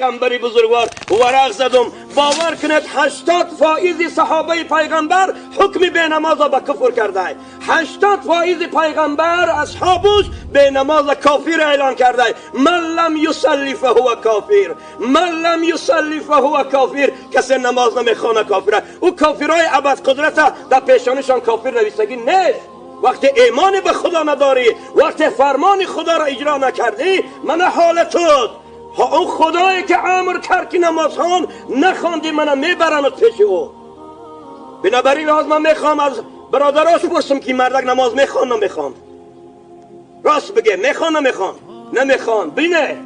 پیغمبری بزرگوار ورق زدم. باور کنید 80% صحابه پیغمبر حکم به نماز به کفر کرده. 80% پیغمبر اصحابش به نماز کافر اعلان کرده. من لم یصلی فهو کافر، من لم یصلی فهو کافر. کسی نماز نمیخوانه کافره. او کافرای ابد قدرت در پیشانشان کافر نویسگی نیست. وقتی ایمان به خدا نداری، وقتی فرمان خدا را اجرا نکردی، من حالت اون خدایی که امر کرد که نماز خوان نخواندی، منو میبرند پیش او. بنابراین لحاظ من میخوام از برادراش پرسم که مردک نماز میخوان نمیخوان؟ راست بگه، میخوان نمیخوان؟ نمیخوان. بینه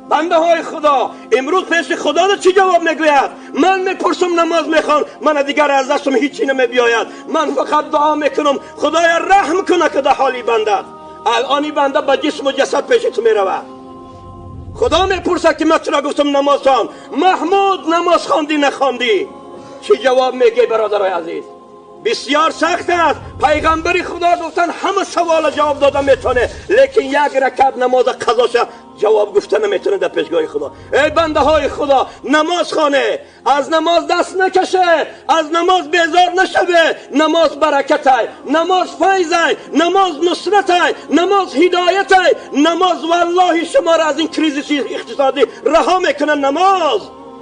بنده های خدا امروز پیش خدا را چی جواب میگوید؟ من میپرسم نماز میخوان، من دیگر از دستم هیچی نمیبیاید، من فقط دعا میکنم خدایا رحم کنه که در حالی بنده. الان بنده با جسم و جسد پیش تو میرود. خدا میپرسد که من چرا گفتم نماز خوان؟ محمود نماز خواندی نخواندی؟ چی جواب میگه برادرای عزیز؟ بسیار سخت است. پیغمبر خدا گفتن همه سوال جواب داده میتونه، لیکن یک رکعت نماز قضاش جواب گفته نمیتونه در پیشگاه خدا. ای بنده های خدا نماز خانه، از نماز دست نکشه، از نماز بیزار نشوه. نماز برکت، نماز فیض، نماز نصرت، نماز هدایت، نماز والله شما را از این کریزیس اقتصادی رها میکنه. نماز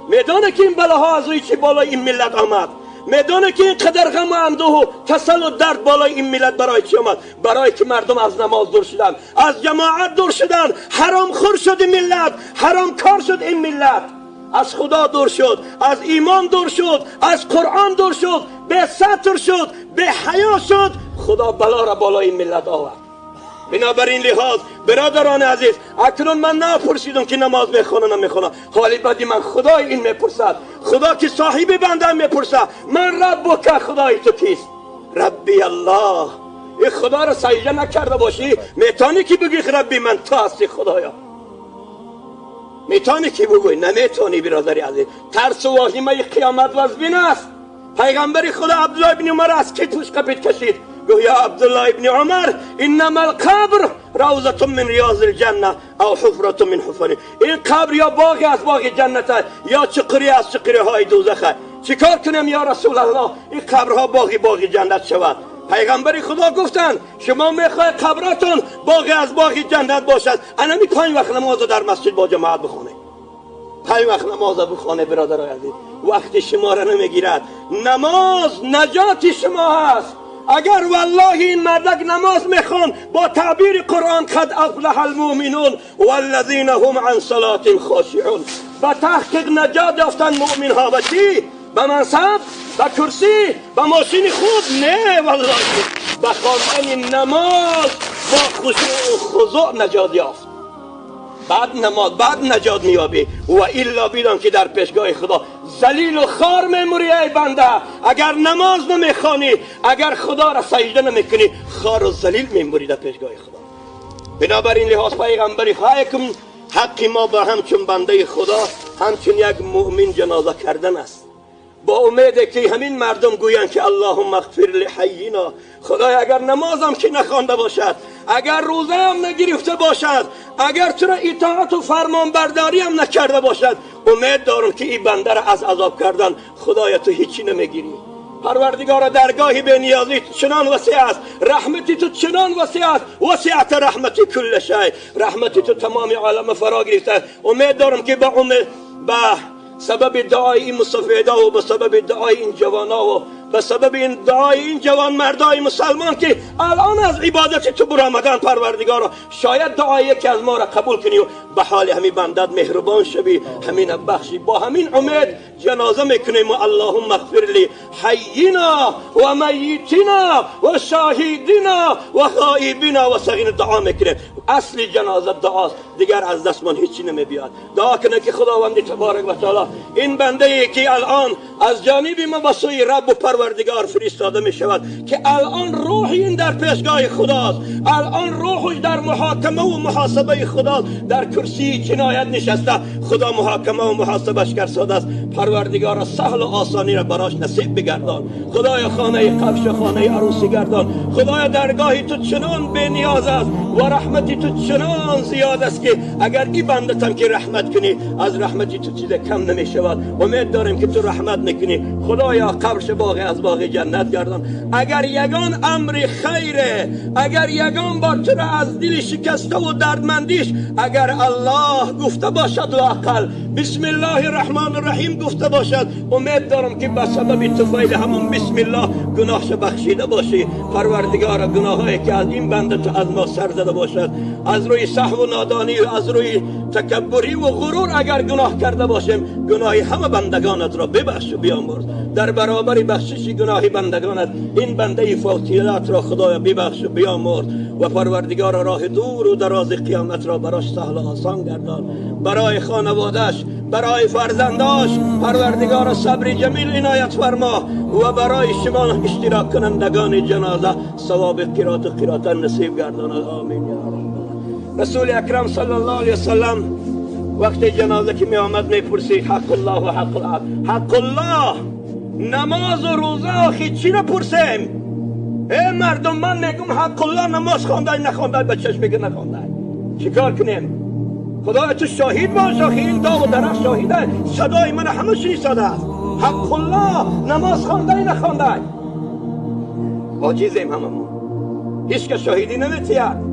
میدانه که این بلاها از روی چی بالای این ملت آمد، میدانه که اینقدر غم و اندوه و کسل و درد بالای این ملت برای چی آمد؟ برای که مردم از نماز دور شدن، از جماعت دور شدن، حرام خور شد این ملت، حرام کار شد این ملت، از خدا دور شد، از ایمان دور شد، از قرآن دور شد، به ستر شد، به حیا شد. خدا بلا را بالای این ملت آورد. بنابراین لحاظ برادران عزیز، اکنون من نپرسیدم که نماز میخوانه نمیخوانه، حالی بدی من خدای این میپرسد، خدا که صاحب بنده میپرسد، من ربک، خدای تو کیست؟ ربی الله. این خدا را سجده نکرده باشی میتونی که بگی ربی من تو هستی خدایا؟ میتونی که بگوی؟ نمیتونی برادر عزیز. ترس و واهمه قیامت وزبین است. پیغمبر خدا عبدالله بن عمر از کتفش قپید کشید، گفت یا عبدالله ابن عمر انما القبر روضة من ریاض الجنة او حفرة من حفر. این قبر یا باغی از باغ جنت یا چقری از چقری های دوزخ. چیکار کنم یا رسول الله این قبرها باغی باغ جنت شود؟ پیغمبر خدا گفتند شما میخواید قبراتون باغی از باغ جنت باشد، انمی 5 وقت نماز در مسجد با جماعت بخونه. 5 وقت نماز بخونه برادرای عزیز، وقت شما را نمیگیرد. نماز نجات شما هست. اگر والله این مردک نماز میخوان با تعبیر قرآن قد افلح المؤمنون والذین هم عن صلاتهم خاشعون، به تحقیق نجات یافتن مؤمن ها. به چی؟ به منصب، به کرسی، به ماشین خوب؟ نه والله، به خواندن نماز با خشوع و خضوع نجات یافت. بعد نماز بعد نجات میابی و الا بیدان که در پیشگاه خدا ذلیل و خار میموری. ای بنده اگر نماز نمیخوانی، اگر خدا را سجده نمیکنی، خار و ذلیل میموری در پیشگاه خدا. بنابراین لحاظ پیغمبری خواهکم حق ما به همچون بنده خدا، همچون یک مؤمن جنازه کردن است، با امید که همین مردم گویند که اللهم اغفر لحینا. خدای اگر نمازم که نخوانده باشد، اگر روزه هم نگرفته باشد، اگر تو را اطاعت و فرمانبرداری هم نکرده باشد، امید دارم که این بنده را از عذاب کردن خدای تو هیچی نمیگیری. پروردگار درگاهی به نیازی چنان وسیع است، رحمتی تو چنان وسیع است، وسعت رحمتی کل شی، رحمتی تو تمام عالم فرا گرفته. امید دارم که با امید به سبب دعای این مصفیده و به سبب دعای این جوانا و به سبب این دعای این جوان مردای مسلمان که الان از عبادت تو برآمدن، پروردگارا شاید دعای یکی از ما را قبول کنی و به حال همین بندت مهربان شوی، همین بخشی. با همین امید جنازه میکنیم و اللهم اغفر لی حینا و میتینا و شاهدینا و غائبینا و صغیرنا. دعا میکنیم. اصل جنازه دعاست، دیگر از دستمان هیچی نمیبیاد. دعا کنه که خداوند تبارک و تعالی این بنده ای که الان از جانب ما به سوی رب و پروردگار فرستاده می شود، که الان روح این در پیشگاه خداست، الان روحش در محاکمه و محاسبه خداست، در کرسی جنایت نشسته، خدا محاکمه و محاسبش کرده است. پروردگار سهل و آسانی را براش نصیب بگردان. خدای خانه قبش و خانه عروسی گردان. خدای درگاهی تو چنان بی نیاز است و رحمتی تو چنان زیاد است که اگر ای بندتم که رحمت کنی از رحمتی تو چیز کم نمی شود. امید داریم که تو رحمت میکنی. خدایا قبرش باغ از باغ جنت گردان. اگر یگان امر خیره، اگر یگان بار تو را از دل شکسته و دردمندیش اگر الله گفته باشد لااقل بسم الله الرحمن الرحیم گفته باشد، امید دارم که به سبب طفیل همون بسم الله گناهش بخشیده باشی. پروردگار گناهایی که از این بنده تو از ما سر زده باشد، از روی سهو و نادانی و از روی تکبری و غرور اگر گناه کرده باشیم، گناه همه بندگانت را ببخش و بیامرز. در برابر بخشش گناه بندگانت این بنده فوتیلات را خدایا ببخش و بیامرز و پروردگار راه دور و دراز قیامت را براش سهل و آسان گردان. برای خانوادهش، برای فرزنداش پروردگار صبر جمیل عنایت فرما و برای شما اشتراک کنندگان جنازه ثواب قرات و قرات نصیب گردان. آمین یا رب. رسول اکرم صلی الله علیه وسلم وقت جنازه که می آمد می پرسید حق الله و حق العبد. حق الله نماز و روزه آخی چی را پرسیم؟ ای مردم من میگم حق الله نماز خوانده نخوانده، به چشم میگه نخوانده، چیکار کنیم؟ خدا تو شاهد باش، آخی این داغ و درخت شاهده، صدای من همه شنیده است. حق الله نماز خوانده نخوانده، عاجزیم هممون، هیچ کس شاهدی نمیتید.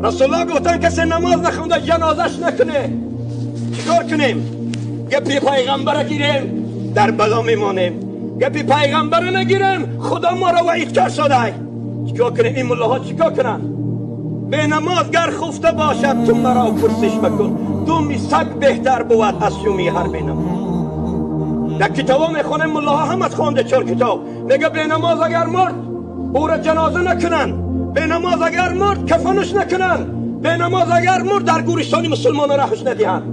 رسول الله گفتن کسی نماز نخونده جنازش نکنه. چیکار کنیم؟ گپی پیغمبر گیریم در بلا میمانیم، گپی پیغمبر نگیریم خدا ما را وعید کرد شده. چیکار کنیم؟ این ملاها چیکار کنن؟ به نماز گر خفته باشد تو مرا پرسش مکن، دومی سگ بهتر بود از شومی هر بی نماز. در کتابا میخوانیم ملاها هم از خوانده 4 کتاب میگه به نماز اگر مرد او را جنازه نکنن، به نماز اگر مرد کفنش نکنن، به نماز اگر مرد در گورستان مسلمان راهش ندهند.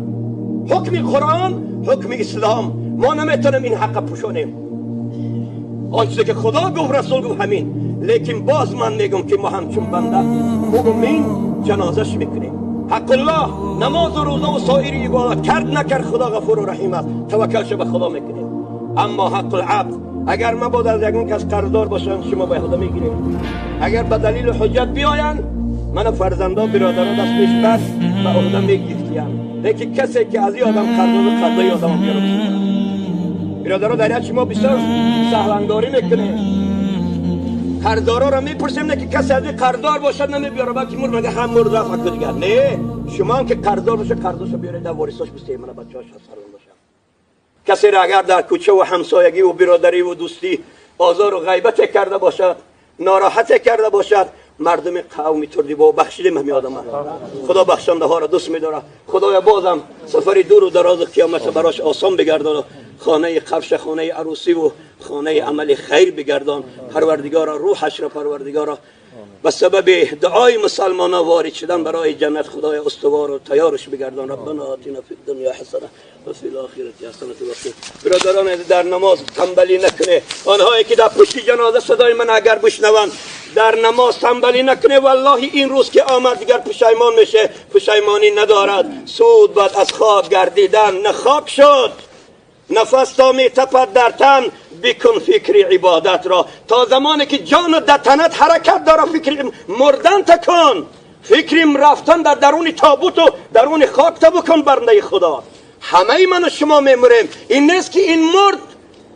حکم قرآن، حکم اسلام، ما نمیتونیم این حق پوشونیم. آنچه که خدا گفت رسول گفت همین. لیکن باز من میگم که ما همچون بنده مؤمن جنازش میکنیم. حق الله نماز و روزه و سایر عبادات کرد نکرد خدا غفور و رحیم است، توکلش به خدا میکنیم. اما حق العبد اگر مبادا از یگون کس قرضدار باشن شما به خدا میگیریم. اگر به دلیل حجت بیاین من فرزندا برادران دست پیش بس به عهده میگیریم. لیکن کسی که از این آدم قرضدار قرضای آدم میاره. برادران در شما بسیار سهلنگاری میکنه. قرضدارا را میپرسیم نه که کسی از این قرضدار باشد نمیبیاره، بلکه مر مگه هم مرد رفت حق دیگر. نه شما هم که قرضدار باشه قرضاشو بیاره در وارثاش بسته من بچه‌هاش سرون باشم. کسی را اگر در کوچه و همسایگی و برادری و دوستی آزار و غیبت کرده باشد، ناراحت کرده باشد، مردم قومی تردی با بخشیدیم همین آدم. خدا بخشنده ها را دوست می‌داره. خدایا بازم سفری دور و دراز قیامت براش آسان بگردان، خانه قفش، خانه عروسی و خانه عمل خیر بگردان. پروردگارا روحش را پروردگارا به سبب دعای مسلمان ها وارد شدن برای جنت خدای استوار و تیارش بگردان. ربنا آتنا فی الدنیا حسنه و فی الاخرة حسنه و قنا. برادران در نماز تنبلی نکنه. آنهایی که در پشت جنازه صدای من اگر بشنوند در نماز تنبلی نکنه، والله این روز که آمد دیگر پشیمان میشه، پشیمانی ندارد. سود بعد از خاک گردیدن نه خاک شد، نفس تا می تپد در تن بکن فکر عبادت را. تا زمانی که جان و در تنت حرکت داره فکر مردن تکن، فکر رفتن در درون تابوت و درون خاک تا بکن. برنده خدا همه من و شما میمریم. این نیست که این مرد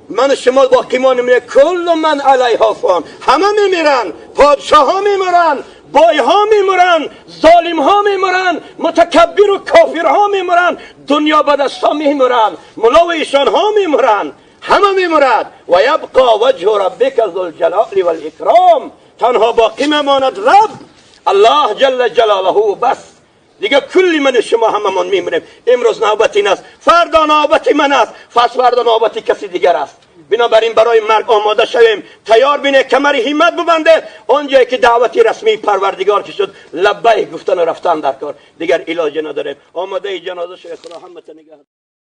من و شما باقی مانیم. کل من علیها فان، همه میمیرن، پادشاه ها میمیرن، بای ها میمرن، ظالم ها میمرن، متکبر و کافر ها میمرن، دنیا به دست ها میمرن، ملا و ایشان ها میمرن، همه میمرد. و یبقا وجه ربک ذو الجلال والاکرام، تنها باقی میماند رب الله جل جلاله بس. دیگه کلی من شما هممان میمریم. امروز نوبت این است، فردا نوبت من است، پس فردا نوبت کسی دیگر است. بنابراین برای مرگ آماده شویم، تیار بینه، کمر همت ببنده. آنجایی که دعوت رسمی پروردگار که شد لبیک گفتن و رفتن در کار، دیگر علاج نداریم. آماده جنازه شوی. خدا همت نگه.